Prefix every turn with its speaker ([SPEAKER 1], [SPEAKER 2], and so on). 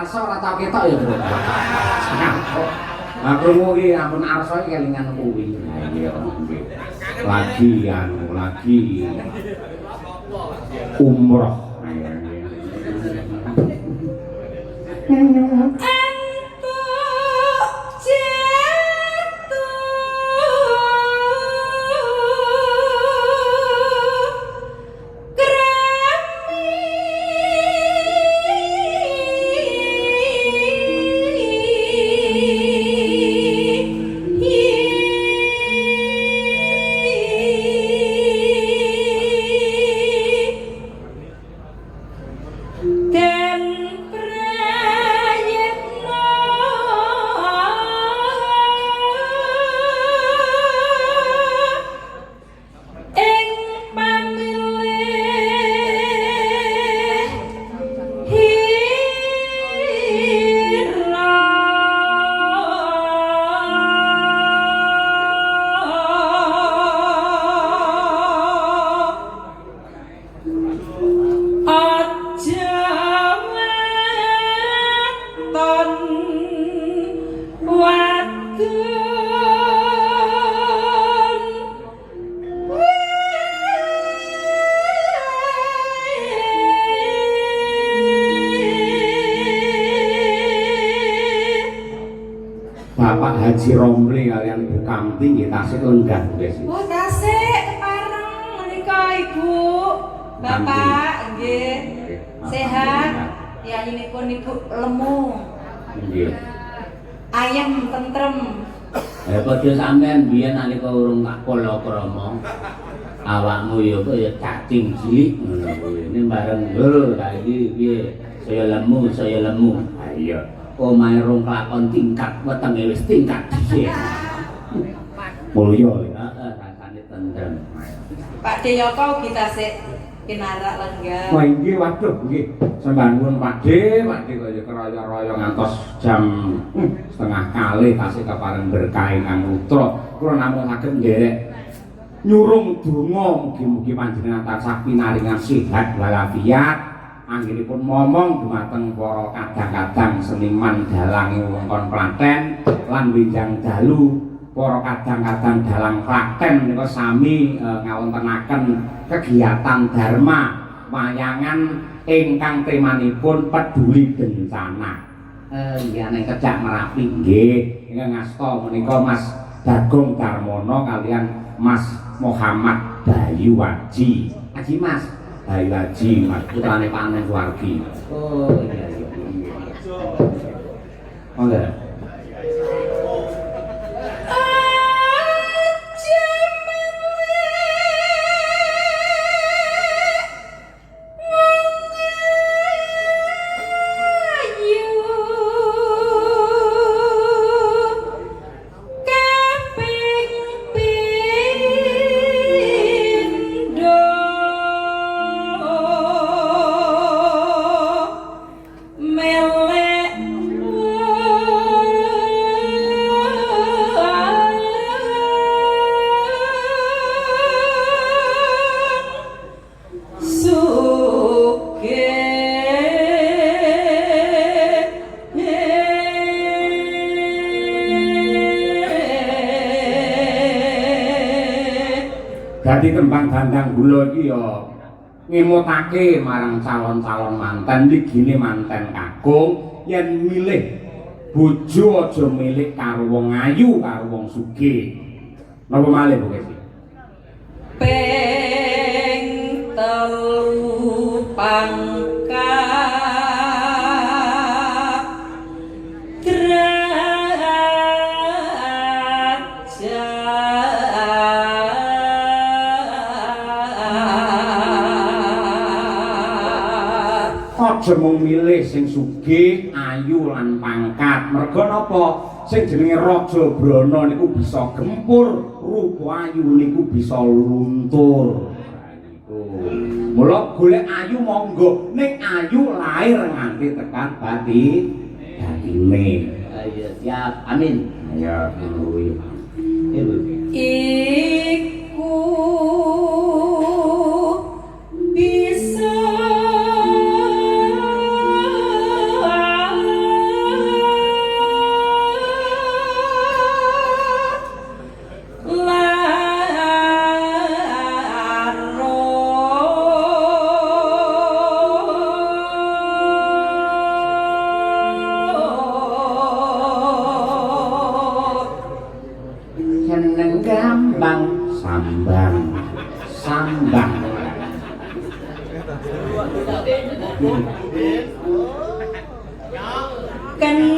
[SPEAKER 1] Arsa ora tau ketok ya, Bro. Lah krungu iki ampun Arsa iki kelingan kuwi. Ha iya nggih. Lagi anu lagi umroh. Iya nggih.
[SPEAKER 2] Entuk jatuh krami den prayitna ing pamilih hira aja waton wadon
[SPEAKER 1] Bapak Haji Romli kalian Bu Kamti nggih tasih lenggah nggih.
[SPEAKER 2] Oh, tasik kepareng menika Ibu, Bapak nggih. Sehat. Yayinipun Ibu lemu,
[SPEAKER 1] Nggih.
[SPEAKER 2] ayem tentrem.
[SPEAKER 3] Eh padha sampean biyen nalika urung tak palakrama. Awakmu ya kaya cacing cilik ngono kuwi. Ning bareng lho saiki piye? Saya lemu, saya lemu.
[SPEAKER 1] Ha iya.
[SPEAKER 3] Omahe rong kelakon tingkat wetenge wis tingkat dhisik.
[SPEAKER 1] Mulya.
[SPEAKER 3] Heeh, rasane tentrem.
[SPEAKER 2] Pak Deyoko ugi tasik pinarak lenggah.
[SPEAKER 1] Wah inggih waduh nggih. Sembah nuwun Pak De, Pak De kaya keraya-raya ngantos jam 1:30 tasih kepareng berkah ingkang putra. Kula namung saged nderek nyurung donga mugi-mugi panjenengan tansah pinaringan sehat walafiat. Anggenipun momong dumateng para kadang-kadang seniman dalang ing wewengkon Klaten lan benjang dalu para kadang-kadang dalang Klaten menika sami ngawontenaken kegiatan dharma wayangan ingkang temanipun peduli bencana. Nggih ane kejak Merapi nggih ingkang ngasta menika Mas Bagong Darmono kalian Mas Muhammad Bayu Aji.
[SPEAKER 3] Aji Mas.
[SPEAKER 1] Bayu Aji Mas putrane Pak Anen Suwargi.
[SPEAKER 3] Oh iya iya.
[SPEAKER 1] Monggo.
[SPEAKER 2] Aja melek wong ayu kaping pindho melek wong sugih.
[SPEAKER 1] Dadi tembang dandang gula iki ya ngemutake marang calon-calon manten ligine manten kakung yen milih bojo aja milih karo wong ayu karo wong sugih. Napa malih Bu Kesi?
[SPEAKER 2] Ping telu pangkat derajat.
[SPEAKER 1] Aja mung milih sing sugih, ayu lan pangkat. Merga napa? Sing jenenge Raja Brana niku bisa gempur, rupa ayu niku bisa luntur. Niku. Mula golek ayu monggo, ning ayu lahir nganti tekan bati batine.
[SPEAKER 3] Ayo siap. Amin.
[SPEAKER 1] Ya ngono kuwi.
[SPEAKER 3] Ibu.
[SPEAKER 2] Iku bisa Ken.